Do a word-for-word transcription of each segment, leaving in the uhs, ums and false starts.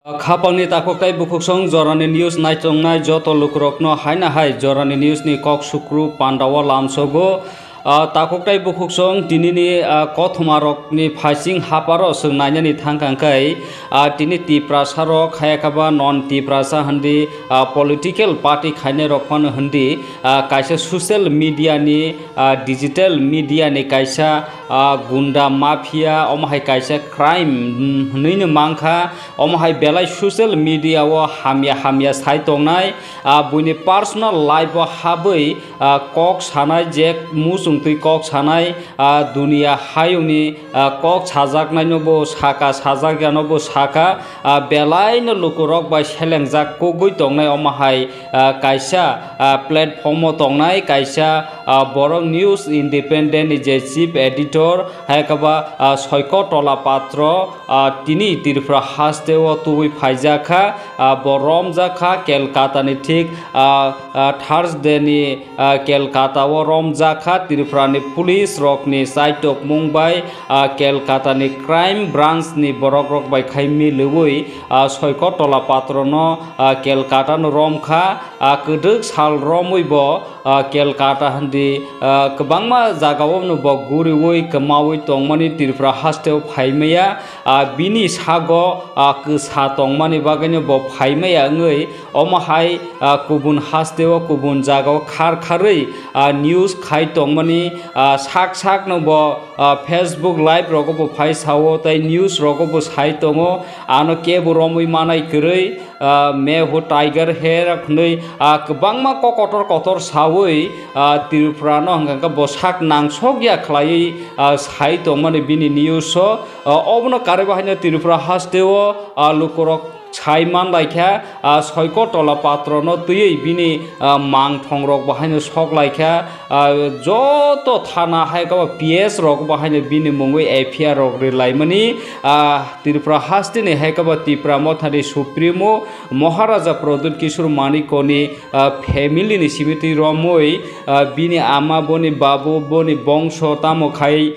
Khapangni takhuk tei bukhuksong jorani news naitongnai joto lukurokno haina hai jorani news ni kok sukru pandao lamsogo. Ah, takhuk tei bukhuksong tinini, ah, kothomarokni phaising haparo chwng nainani thangkha hwnkhe, ah, tini Tiprasarok hayakaba non Tiprasa hindi, ah, political party khainairok phano hindi, ah, kaisa social media ni, ah, digital media ni kaisa, ah, gunda mafia, omo hai kaisa crime, mm, hwnwi no mankha. Omo hai belai social media o hamya hamya sai tongnai, ah, buini personal life o habwi, ah, kok sanai, je muchungtwi kok sanai, ah, duniya hayungni, ah, kok sajaknaino bo saka, sajakyanw bo saka, ah, belaino lukurok bai selengjak kugwi tongnai omo hai, ah, kaisa, ah, platform o tongnai kaisa, ah, borok News Independent ni je chief editor, hai khe ba, ah, Soiko Tola Patro, ah, tini Tripura haste o tubui phaijak kha, ah, bo romjak kha Kolkata ni thik, ah, ah, Thursday ni, ah, Kolkata o romjak kha. Tripura ni police rok ni chaitokmung bai, ah, Kolkata ni crime branch ni borok rok bai khai milwi, ah, Soiko Tola Patro no, ah, Kolkata no rom kha. Ah, kwdwk sal romwi bo, ah, Kolkata hindi, ah, kwbangma jagao no bo guriwi kwmawi tongmani Tripura haste o phaimaya, ah, bini sago, ah, kwsa tongmani bagwino bo phaimaya wngwi omo hai, ah, kubun haste o kubun jagao khar kharwi, ah, news khai tongmani, ah, sak sak no bo, ah, Facebook live rogo bo phai sao tei news rogo bo sai tongo, ano kebo romwi manai kwrwi. Ah, Mein Hoo Tiger Hai hwnwi, ah, kwbangma kok kotor kotor sawi, ah, Tripura no hwnkha khe bo sak nangsok ya khlaiwi, ah, sai tongmani bini news o, ah, obono karwi bahaino Tripura haste o, ah, lukurok sai man lai kha, ah, Soiko Tola Patro no twiwi bini, ah, mangthong rok bahaino sok lai kha, ah, joto thana hai khe ba P S rok bahaino bini mungwi F I R rok ri lai mani, ah, Tripura haste ni hai khe ba Tipra Motha ni Supremo Maharaja Pradyut Kishore Manikya ni, ah, family ni simi twi romwi, ah, bini ama, boni babu, boni bongso tamo khai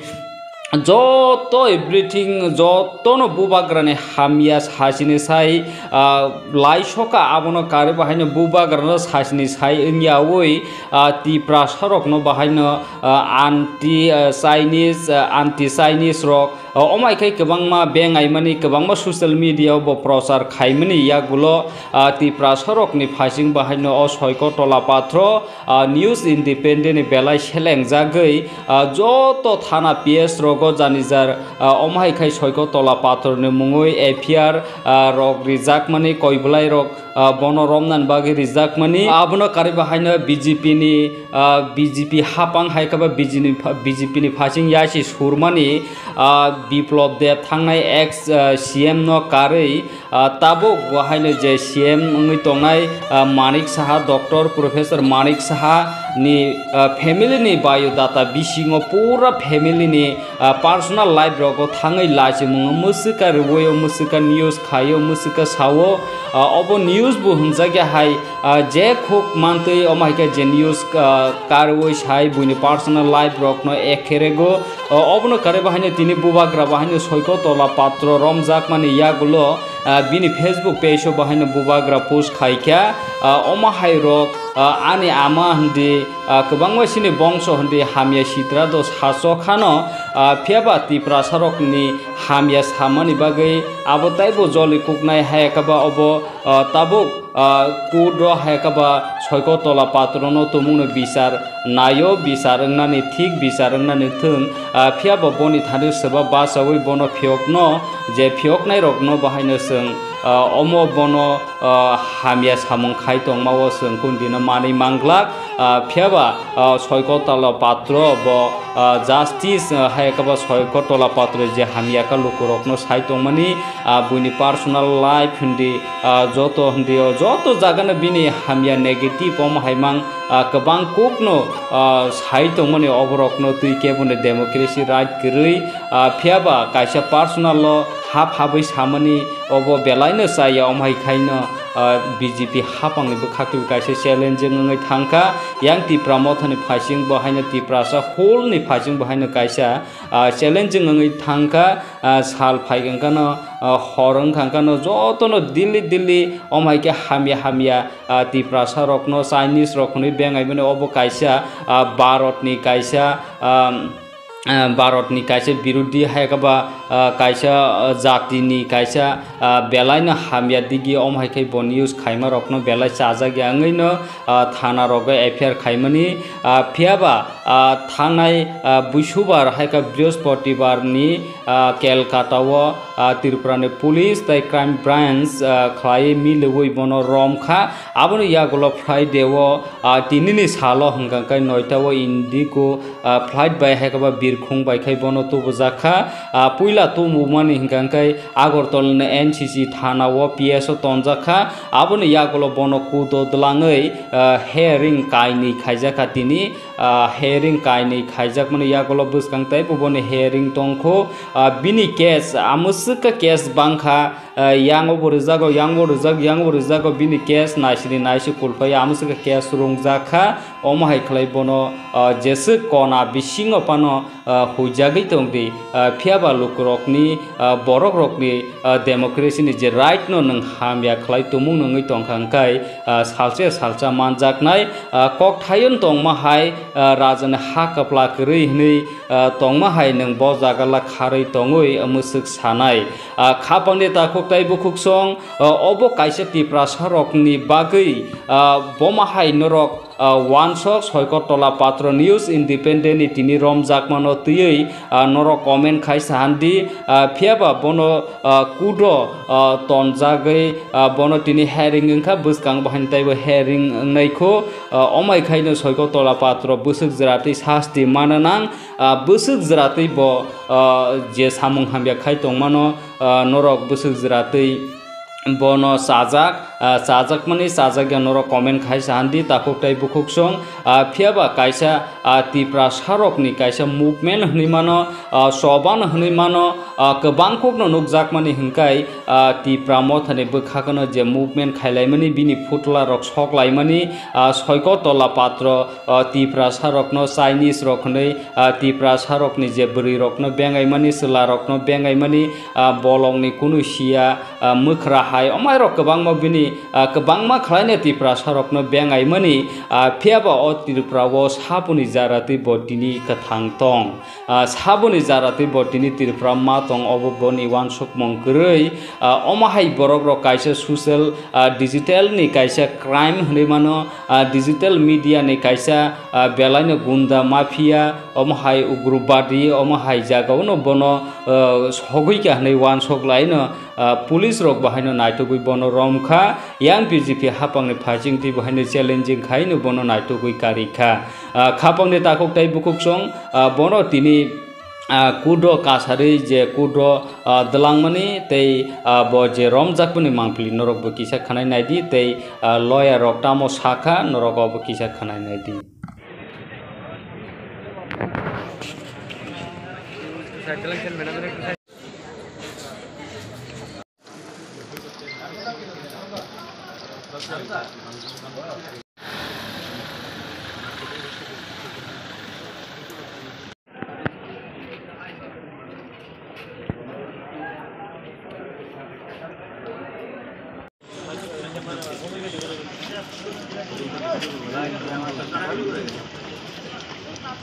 joto everything joto no bubagra ni hamya sachini sai, ah, lai soka abono karwi bahaino bubagra no sachini sai wngya wi, ah, Tiprasa rok no bahaino, ah, anti, ah, Chinese, ah, anti Chinese rok, ah, omai khai kwbangma bengaimani, kwbangma social media o bo prochar khaimani yagulo, ah, Tiprasa rok ni phaising bahaino o Soiko Tola Patro, ah, News Independent ni belai selengjagwi, ah, joto thana P S rogo jani jar, ah, omo hai khai Soiko Tola Patro ni mungwi F I R, ah, rok rijakmani, koi bwlai rok, ah, bono romnani bagwi rijakmani. Abono karwi bahaino B J P ni, ah, B J P hapang hai khe ba B J P ni pha-, B J P ni phaising yaisi surmani, ah, Biplab Deb thangnai ex, ah, C M no karwi, ah, tabuk bo haino je C M wngwi tongnai, ah, Manik Saha, Doctor Professor Manik Saha ni, ah, family ni biodata bisingo pura family ni, ah, personal life rogo thangwi lachimung mwswkha rwio, mwswkha news khaio, mwswkha sao, ah, obo news bo hwnjakya hai, ah, je khuk mantwi omo hai khe je news, ah, karwi sai buini personal life rokno ekherego, ah, obono karwi bahaino tini bubagra bahaino Soiko Tola Patro romjakmani yagulo, ah, bini Facebook page o bahaino bubagra post khaikha, ah, omo hai rok, ah, ani ama hindi, ah, kwbangma sini bongso hindi hamya sitra do saso khano, ah, phiyaba Tiprasa rokni hamya samani bagwi abo taibo joli kuknai hai khe ba obo, ah, tabuk, ah, court o hai khe ba Soiko Tola Patro no tumung no bichar naio, bichar wngnani thik bichar wngnani thwng, ah, phiyaba boni thani swba bachawi bono phiyokno je phiyoknai rokno bahaino chwng, ah, omo bono, ah, hamya samung khai tongmao chwng kundino manwi manglak, ah, phiyaba, ah, Soiko Tola Patro bo, ah, justice, ah, hai khe ba Soiko Tola Patro je hamya kha lukurokno sai tongmani, ah, buini personal life hindi, ah, joto hindi o joto jagano bini hamya negative omo hai mang, ah, kwbang kokno, ah, sai tongmani oborokno twi khe bono democracy right kwrwi, ah, phiyaba kaisa personal o hap habwi samani obo belaino chaya omo hai khaino ah, B J P hapangni bwkhak twi kaisa challenging wngwi thangkha. Yang Tipra Mothani phaising bo haino Tiprasa whole ni phaising bo haino kaisa, ah, challenging wngwi thangkha. Ah, sal phai wngkha no, ah, hor wngkha no jotono Delhi Delhi omhaikhe hamya hamya, ah, Tiprasa rokno Chinese rok hwnwi bengaimani obo kaisa, ah, Bharatni kaisa, ah, ah, Bharatni kaisa birodhi hai khe ba, ah, kaisa, ah, jatini kaisa, ah, belaino hamya digi om hai khe bo news khaima rokno belai chajak ya wngwi no, ah, thana rogo F I R khaimani, ah, phiya ba, ah, thangnai, ah, Busubar hai khe Brihospatibar ni, ah, Kolkata o, ah, Tripura ni police tei crime branch, ah, khlai miliwi bono rom kha. Aboni yagulo Friday o, ah, tinini salo hwnkha khe noita o Indigo, ah, flight bai hai khe ba birkhung bai khai bono tubujak kha. Ah, puila tubumani hwnkha khe Agartala ni N C C thana o P S o tonjak kha. Aboni yagulo bono kudo dwlangwi, ah, hearing kainwi khaijak kha tini. Ah, hearing kainwi khaijakmani yagulo bwskang tei buboni hearing tongkho. Ah, bini case, amwswk khe case bangkha, ah, yango bo rwjago, yango bo rwjak, yango bo rwjago, bini case naisini naisi kulphai, amwswk khe case rungjak kha. Omo hai khlai bono, ah, jeswk kona bisingo phano, ah, huijagwi tongdi, ah, phiya ba lukurokni, ah, borokrokni, ah, democracy ni je right no nwng hamya khlai tumung nungwi tongkha hwnkhe, ah, salsa salsa manjaknai, ah, kokthaio tongma hai, ah, rajani ha kwpla kwrwi hwnwi, ah, tongma hai nwng bo jaga la kharwi tongwi mwswk sanai. Ah, khapangni takhuk tei bukhuksong, ah, obo kaisa Tiprasa rokni bagwi, ah, boma hai norok, ah, wansok Soikot Tola Patro News Independent ni tini romjakmano twiwi, ah, norok comment khai sahandi, ah, phiya ba bono, ah, kudo, ah, tonjagwi, ah, bono tini hearing wngkha, bwskang bahai teibo hearing wngnaikho, ah, omai khaino Soikot Tola Patro bwswk jwratwi sasti mana nang, ah, bwswk jwratwi bo, ah, je samung hamya khai tongmano, ah, norok bwswk jwratwi bono chajak, ah, chajakmani chajakya norok comment khai sahandi takhuk tei bukhuksong, ah, phiya ba kaisa, ah, Tiprasa rokni kaisa movement hwnwi mano, ah, choba no hwnwi mano, ah, kwbang kokno nukjakmani hwnkhe, ah, Tipra Mothani bwkhakno je movement khailaimani bini phutla rok soklaimani, ah, Soikot Tola Patro, ah, Tiprasa rokno Chinese rok hwnwi, ah, Tiprasa rokni je bwrwi rokno bengaimani, chwla rokno bengaimani, ah, bolongni kunu siya, ah, mwkhra hai, omairok kwbangma bini, ah, kwbangma khlaino Tiprasa rokno bengaimani, ah, phiya ba o Tripura o saboni jara twi bo tini kwthang tong. Ah, saboni jara twi bo tini Tripura ma tong, obo boni uansukmung kwrwi. Ah, omo hai borok rok kaisa social, ah, digital ni kaisa crime hwnwi mano, ah, digital media ni kaisa, ah, belaino gunda mafia, omo hai ugrobadi, omo hai jagao no bono, ah, sogwi kha hwnwi uansuk laino, ah, police rok bahaino naitugwi bono romkha, yang B J P hapangni phaising twi bahaino challenging khaino bono naitugwi karikha. Ah, khapangni takhuk tei bukhuksong, ah, bono tini, ah, kudo kasarwi je kudo, ah, dwlangmani tei, ah, bo je romjakmani mangpili norok bo kisa khwnai naidi tei, ah, lawyer rok tamo sakha norok bo kisa khwnai naidi.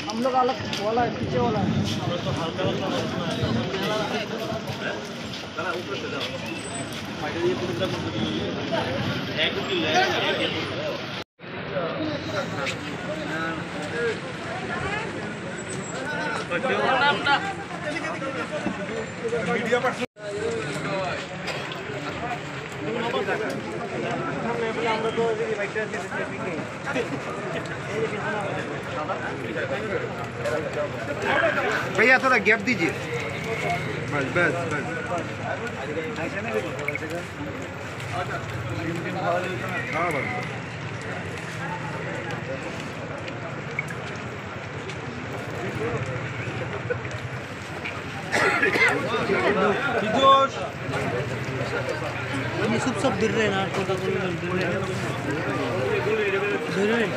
हम लोग अलग वाला है, पीछे वाला है। भैया, थोड़ा गैप दीजिए। बस, बस, बस। हाँ, बस। ये सब सब गिर रहे हैं ना, टोटल गिर रहे हैं। गिर रहे हैं।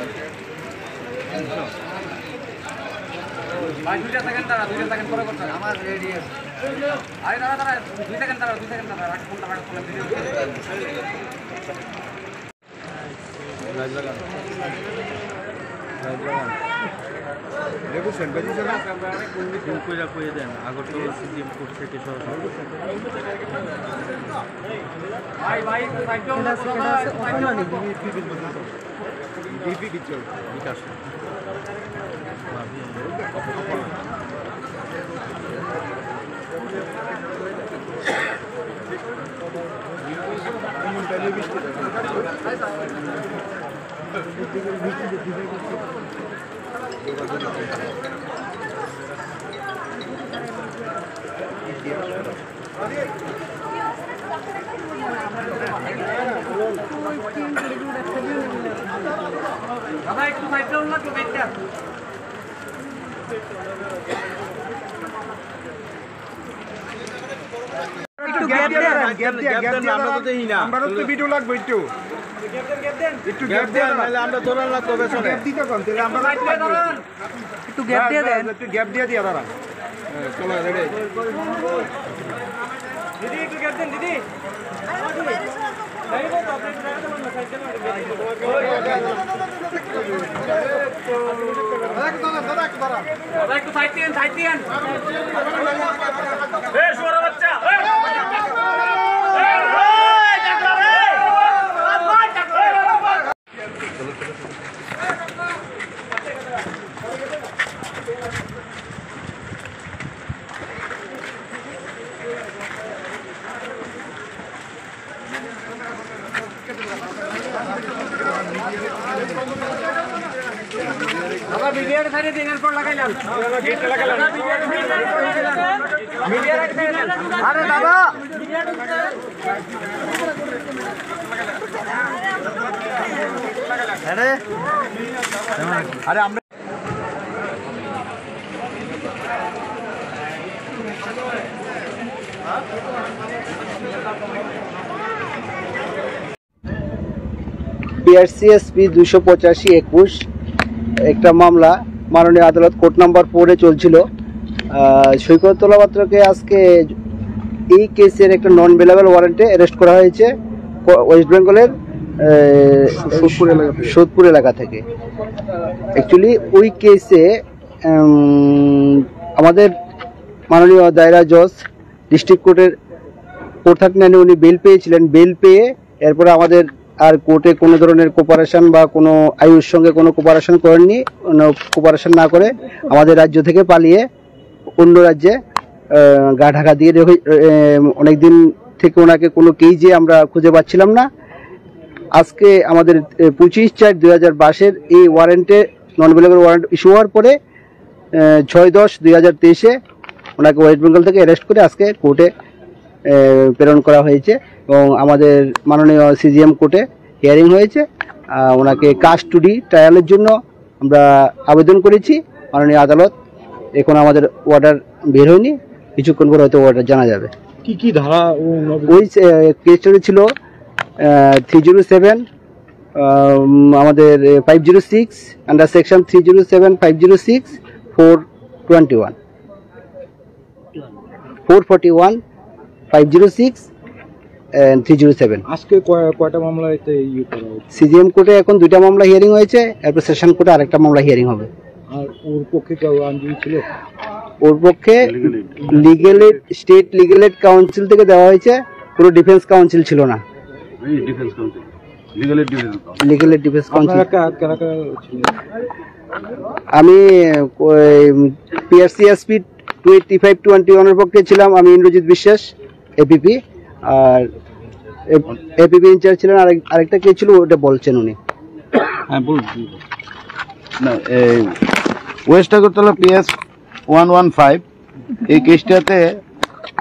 ভাই, দুইটা সেকেন্ড দাঁড়া, দুইটা সেকেন্ড পরে করতে হবে। আমার রেডি আছে। আরে দাঁড়া, দাঁড়া, দুই সেকেন্ড দাঁড়া, দুই সেকেন্ড দাঁড়া, রাখ ফোনটা, রাখ ফোনটা, ভিডিও। রাজবাগান। রাজবাগান। লেবু সেন্ট, লেবু সেন্ট। কইরা কইয়া দেন, আগরতলা সিজিএম কোর্ট থেকে সরাসরি। ভাই, ভাই, একটু সাইড দাও না, কেডা আছে, কেডা আছে? ওখানে নেই। ডিপি কিচ্ছু, বিকাশ। দাদা, একটু সাইড দাও না, একটু সাইড দাও। একটু গ্যাপ দেন, গ্যাপ দিয়া, গ্যাপ দিয়া, আমরা তো দেখি না। আমরা তো ভিডিও লাগবে একটু। একটু গ্যাপ দেন, নাহলে আমরা ধরে রাখবো পেছনে। গ্যাপ দিতে কম, তাহলে আমরা একটু গ্যাপ দিয়ে দেন। একটু গ্যাপ দিয়ে দিয়া দাঁড়া। হ্যাঁ, চলো, রেডি। দিদি, একটু গ্যাপ দেন, দিদি। দাদা, একটু সাইড দিয়েন, সাইড দিয়েন। এই শুয়োরের বাচ্চা, এই। দাদা, ভিডিওটা ছাড়িয়ে দিন, এরপর লাগাইলাম। আরে দাদা। আরে, আরে আমরা পিআরসিএসপি দুইশো পঁচাশি একুশ একটা মামলা মাননীয় আদালত কোর্ট নাম্বার ফোরে চলছিল। আহ, সৈকত তলাপাত্রকে আজকে এই কেসের একটা নন বেলেবল ওয়ারেন্টে অ্যারেস্ট করা হয়েছে ক-, ওয়েস্ট বেঙ্গলের, আহ, সোদপুর এলাকা থেকে। সোদপুর এলাকা থেকে। অ্যাকচুয়ালি ওই কেসে, উম, আমাদের মাননীয় দায়রা জজ ডিস্ট্রিক্ট কোর্টের কোর্ট থাকতে উনি বেল পেয়েছিলেন। বেল পেয়ে এরপরে আমাদের আর কোর্টে কোনো ধরনের কোপারেশন বা কোনো আইওর সঙ্গে কোনো কোপারেশন করেননি। কোনো কোপারেশন না করে আমাদের রাজ্য থেকে পালিয়ে অন্য রাজ্যে, আহ, গা ঢাকা দিয়ে রেখে, আহ, অনেকদিন থেকে ওনাকে কোনো কেজে আমরা খুঁজে পাচ্ছিলাম না। আজকে আমাদের, আহ, পঁচিশ চার দুই হাজার বাইশের এই ওয়ারেন্টে, নন বেলেবল ওয়ারেন্ট ইস্যু হওয়ার পরে, আহ, ছয় দশ দুই হাজার তেইশে ওনাকে ওয়েস্ট বেঙ্গল থেকে অ্যারেস্ট করে আজকে কোর্টে, আহ, প্রেরণ করা হয়েছে এবং আমাদের মাননীয় সিজিএম কোর্টে হিয়ারিং হয়েছে। আহ, ওনাকে কাস্টডি ট্রায়ালের জন্য আমরা আবেদন করেছি মাননীয় আদালত। এখন আমাদের অর্ডার বের হয়নি, কিছুক্ষণ পর হয়তো অর্ডার জানা যাবে। কি কি ধারা ও ওই, আহ, কেসটা ছিল, আহ, থ্রি জিরো সেভেন, আম, আমাদের, এ, five zero six, under section three zero seven, five zero six, four twenty one, four forty one, five zero six and three zero seven। আজকে কয়-, কয়টা মামলা এতে ইয়ে করা হয়েছে? সিজিএম কোর্টে এখন দুইটা মামলা হিয়ারিং হয়েছে, এরপর সেশন কোর্টে আরেকটা মামলা হিয়ারিং হবে। আর ওর পক্ষে কেউ আইনজীবী ছিল? ওর পক্ষে legal aid. Legal aid, state legal aid council থেকে দেওয়া হয়েছে, কোনো ডিফেন্স কাউন্সিল ছিল না। এই defence council, legal aid defence council. Legal aid defence council. আপনারা কারা, কারা কারা ছিলেন? আমি ওই পিআরসিএসপি টু এইট্টি ফাইভ টোয়েন্টি ওয়ানের পক্ষে ছিলাম, আমি ইন্দ্রজিৎ বিশ্বাস, এপিপি। আর এপিপি ইনচার্জ ছিলেন আরেক, আরেকটা কে ছিল, ওটা বলছেন উনি। হ্যাঁ, বলুন, বলুন। না, এই west Agartala PS one one five, এই কেসটাতে,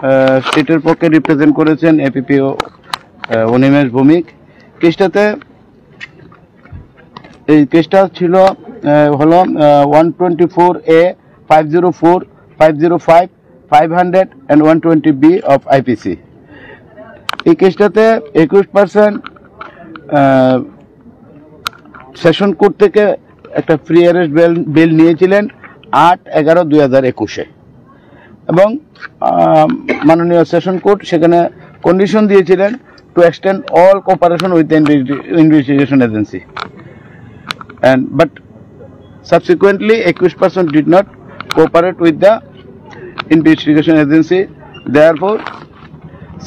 আহ, স্টেটের পক্ষে রিপ্রেজেন্ট করেছেন এপিপিও, আহ, অনিমেষ ভৌমিক। কেসটাতে, এই কেসটা ছিল, আহ, হলো, আহ, one twenty four A, five zero four, five zero five, five hundred and one twenty B of IPC. এই কেসটাতে একুশ পার্সেন্ট সেশন কোর্ট থেকে একটা প্রি অ্যারেস্ট বেল বেল নিয়েছিলেন আট এগারো দুই হাজার একুশে, এবং আহ, মাননীয় সেশন কোর্ট সেখানে কন্ডিশন দিয়েছিলেন to extend all cooperation with the investigation agency. And but subsequently, accused person did not cooperate with the investigation agency. Therefore,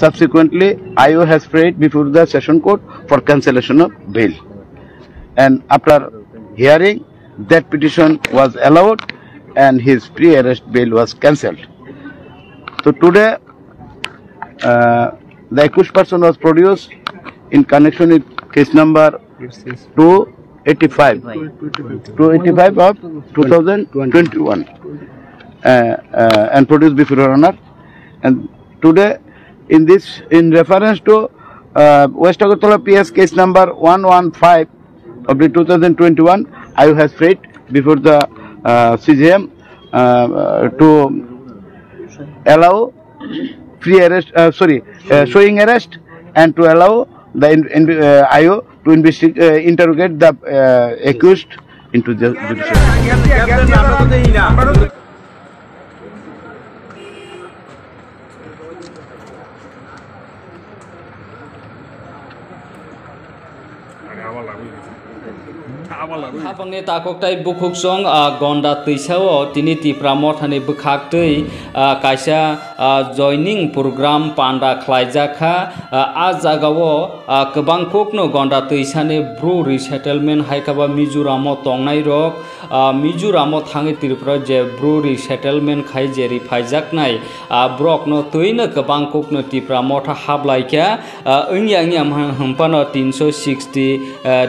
subsequently, I O has prayed before the session court for cancellation of bail. And after hearing, that petition was allowed, and his pre-arrest bail was cancelled. So today, uh, the accused person was produced in connection with case number two eighty-five, two eighty-five of two thousand twenty-one, uh, uh, and produced before Your Honor. And today, in this, in reference to uh, West Agartala P S case number one one five of the two thousand twenty-one, I O has prayed before the uh, C J M uh, uh, to allow free arrest, uh, sorry, uh, showing arrest, and to allow the in, in, uh, I O to investigate, uh, interrogate the uh, accused into the judicial. Hapangni takhuk tai bukhuksong, ah, Gonda twisao tini Tipra mothani bwkhak twi, ah, kaisa, ah, joining program panda khlaijak kha. Ah, ah jagao, ah, kwbangkukno Gonda twisani Bru resettlement hai khe ba Mizoramo tongnairok, ah, Mizoramo thangwi Tripura je Bru resettlement khai je ri phaijaknai, ah, borokno twino kwbangkukno Tipra motha hablai kha, ah, wngya wngya hwnphano tinso sixty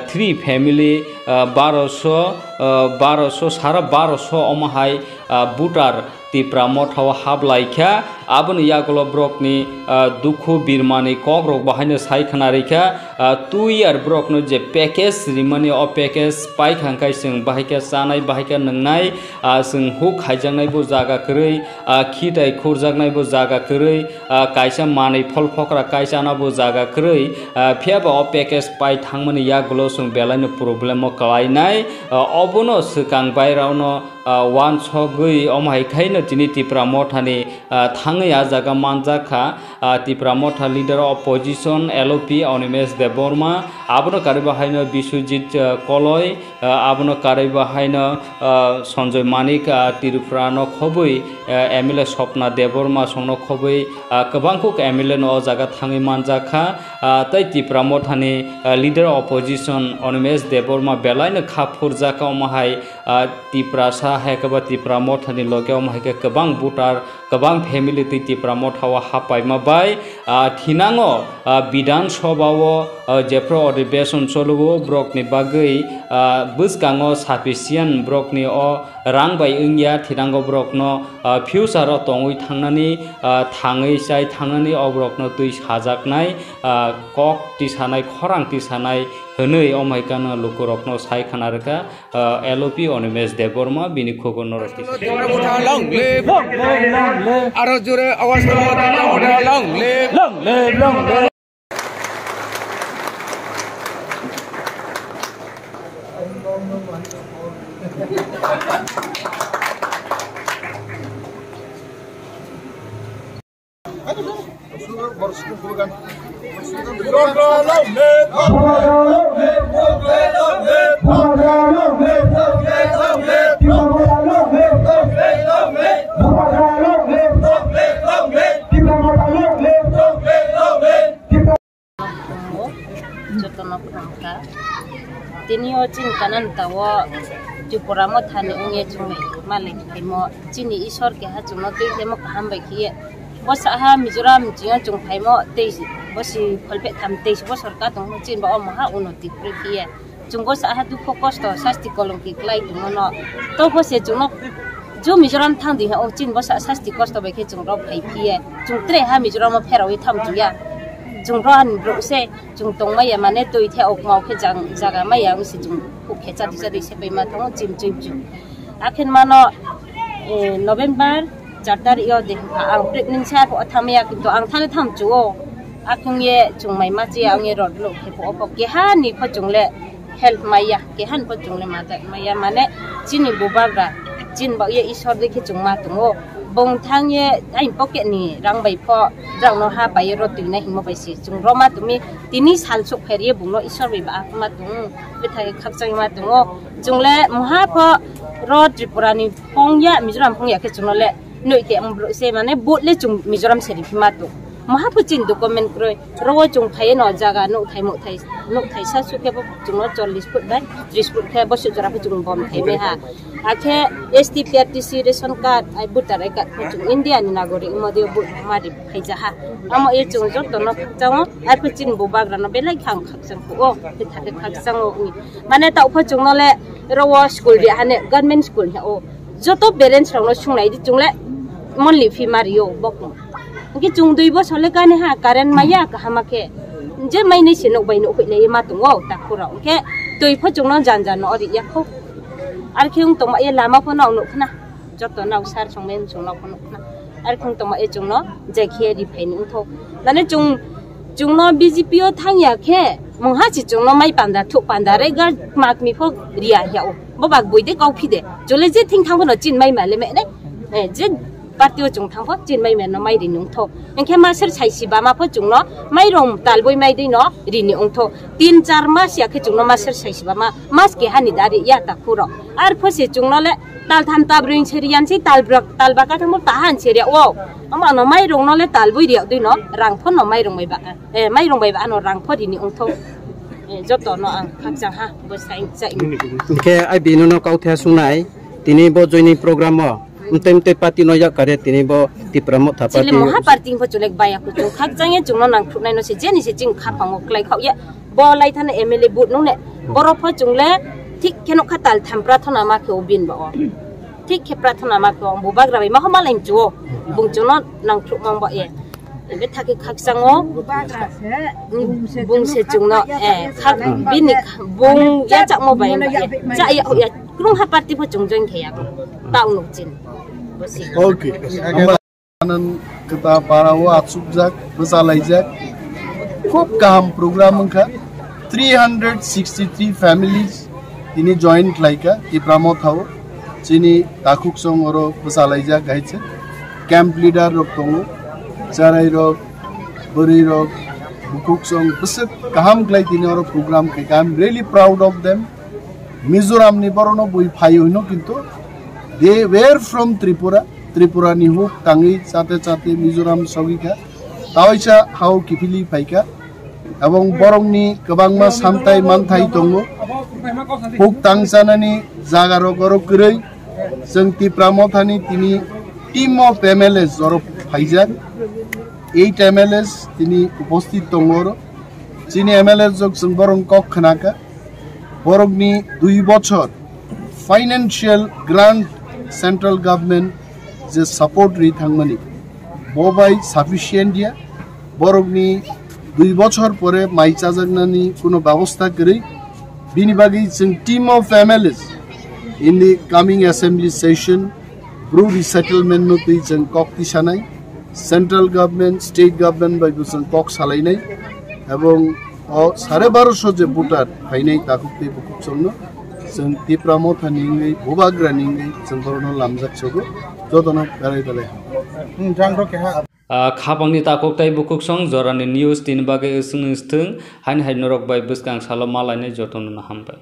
three family, ah, baroso, ah, baroso, sara baroso omo hai, ah, voter Tipra mothao hablai kha. Aboni yagulo borokni, ah, dukhu birmani kokrok bahaino sai khna rikha. Ah, two year borokno je package rimani, o package paikha hwnkhe chwng bahai khe chanai, bahai khe nwngnai, ah, chwng huk khaijaknai bo jaga kwrwi, ah, khitai khurjaknai bo jaga kwrwi, ah, kaisa manwi phol phokra kai chana bo jaga kwrwi, ah, phiya ba o package pai thangmani yagulo chwng belaino problem o kwlainai, ah, obono swkang bairokno, ah, uansugwi omo hai khaino tini Tipra mothani, ah, thangwi ah jaga manjak kha. Ah, Tipra motha leader of opposition L O P Animesh Debbarma, abono karwi bahaino Biswajit, ah, Koloi, ah, abono karwi bahaino, ah, Sanjoy Manik, ah, Tripura no khobwi, ah, M L A Swapna Debbarma songno khobwi, ah, kwbangkuk M L A no o jaga thangwi manjak kha. Ah, tei Tipra mothani, ah, leader of opposition Animesh Debbarma belaino kha phurjak kha omo hai, ah, Tiprasa hai khe ba Tipra mothani loge omo hai khe kwbang voter, kwbang family twi Tipra mothao hapaima bai, ah, thinango, ah, Bidhan Sabha o, ah, jephru odhibeson choluo borokni bagwi, ah, bwskango sufficient borokni o rang bai wngya, thinango borokno, ah, future o tongwi thangnani, ah, thangwi chai thangnani o borokno twi sajaknai, ah, kok tisanai, khorang tisanai hwnwi omo hai kheno lukurokno sai khna rwkha. Ah, L O P Animesh Debbarma bini khobor norok kisa. Long live! Long live! Long live! Aro jore awaaz koro, long live! Long live! Long live! Jotono kham kha. Tini o chini Kanaan tao Tripura mothani wngya chwngni malik phaimo chini Isor keha chwngno twi khaimo kaham bai khiye. Bo saha Mizoram chwngno chwng phaimo tei bo si kholpeh tham teis bosor ka tongmo chini ba omo ha unoti kwrwi khiye. Chwng bo saha dukho kosto sasti kolongki klai tongmano. To bo se chwngno jo Mizoram thang di ha o chini bo sa sasti kosto bai khe chwng rok phai phiye. Chwng tre ha Mizoram o pherawi tham chuya. Chwng ro ani bro se chwng tong maya mane twi the ok mau khe jang jaga maya wng se chwng khuk khe chadi chadi se pai ma thango chim chim chim. Akhin mano, eh, November char tarik yo de ha ang pregnant sa pho thamya kintu ang thani tham chuo. Akhung ye chwng mai ma chiya wng ye rot lo khe pho, opo keha ni pho chwng le help maya, keha ni pho chwng le madat maya, mane chini bubagra chin ba ye Isor de khe chwng ma tongo. Bong thang ye ain pocket ni rang bai pho drang no ha pai ye rot twi na himo bai si chwng ro ma tumi tini sal sok pher ye bung no Isor bai ba ma tong. Bethai khakchang ma tongo. Chwng le moha pho ro Tripura ni phong ya, Mizoram phong ya khe chwng no le noi te ang bro se mane vote le chwng Mizoram se ri phi ma tong. Moha pho chin document kroi. Ro wo chwng phai no jaga nuk thai muk thai, nuk thai sa su khe bo chwng no chollish foot bai tris foot khe bo su jora pho chwng bom thai bai ha. Akhe S T P R T C ration card, ai voter I card pho chwng India ni nagorik mo de bo ma ri phai ja ha. Amo ye chwng joto no khakchang o, ai pho chin bubagra no belai khang khakchang pho o, khe thate khakchang o. Mane ta pho chwng no le ro wo school ri ha ne, government school ha o. Joto parents rok no sung nai di chwng le monthly fee ma ri o bok no. Hwnkhe chwng dui bosor le kani ha current maya kaham khe. Je mai nai se nuk bai nuk hoi lai ma tongo takhuk rok. Hwnkhe twi pho chwng no jan jan no ori ya kho. Ar khe wng tong ma ye lama pho no nuk khna. Joto no sar song mai chwng no pho nuk khna. Ar khe wng tong ma ye chwng no jai khe ri phai ni wng tho. Nane chwng, chwng no B J P o thang ya khe mungha si chwng no mai panda thuk panda re ga mak mi pho ri ya ya o. Bo bak bui de kau phi de. Chwng le je thing thang pho no chin mai ma le me ne. Eh, je party o chwng thang pho chin mai mano mai ri nung tho. Hwnkhe master sai si ba ma pho chwng no mai rong tal boi mai dei no ri ni ong tho. Tin char mas ya khe chwng no master sai si ba ma mas keha ni da ri ya takhuk rok. Ar pho se chwng no le tal tham ta brwi se ri yan si tal brak tal ba ka thang mo ta han se ri ya o. Ama no mai rong no le tal boi ri ya dei no rang pho no mai rong bai ba. Eh, mai rong bai ba ano rang pho ri ni ong tho. Eh, joto no ang khakchang ha bo sai chai. Hwnkhe ai bini no kau the sung nai tini bo joining program o. Mtei mtei party no yak kare tini bo Tipra Motha chili party. Moha party pho chulek baya kuchung khakchang ye chwng no nang thuk nai no se jeni se ching kha phango klai khao ye. Bo lai thana M L A vote nung ne. Borok pho chwng le thik khe no kha tal tham prathona ma khe o bin ba o. Thik khe prathona ma khe o bubagra bai ma ho ma lai chu o. Bung chwng no nang thuk mang ba ye. Ebe thake khakchang o. Bung se chwng no, eh, khak bini bung ya chak mo bai ba ye. Cha ya ya. Krung ha party pho chwng join khe ya. Tau nuk chin. Bo si. Okay. Hamba anan kwta para o achukjak, bwchalaijak. Khub kaham program wngkha. Three hundred sixty three families tini join khlaikha Tipra Motha o. Chini takhuk song oro bwchalaijak hai se. Camp leader rok tongo. Charai rok, bwrwi rok, bukhuk song bwswk kaham khlai tini oro program khaikha. I'm really proud of them. Mizoram ni borok no bui phai hwino kintu they were from Tripura. Tripura ni huk tangwi chate chate Mizoram sogwi kha. Taoisa hao kiphilwi phai kha. Ebong borok ni kwbangma samtai manthai tongo. Huk tang chanani jaga rok oro kwrwi. Chwng Tipra Motha ni tini team of M L As oro phaijak. Eight M L As tini uposthit tongo oro. Chini M L As rok chwng borok kok khna kha. Borokni dui bochor financial grant central government je support ri thangmani, bo bai sufficient ya. Borokni dui bochor pore mai chajaknani kuno babostha kwrwi. Bini bagwi chwng team of M L As in the coming assembly session Bru resettlement no twi chwng kok tisanai, central government, state government bai bo chwng kok salainai, ebong o sare baroso je voter phainai takhuk tei bukhuk songno chwng Tipra Motha ni wngwi, Bubagra ni wngwi chwng borokno lamjak sogo, jotono belai belai hambai. Hmm, jang rok keha. Ah, khapangni takhuk tei bukhuk song jorani news tini bagwi wswng wsthwng, haini hai norok bai bwskang salo malainai jotono no hambai.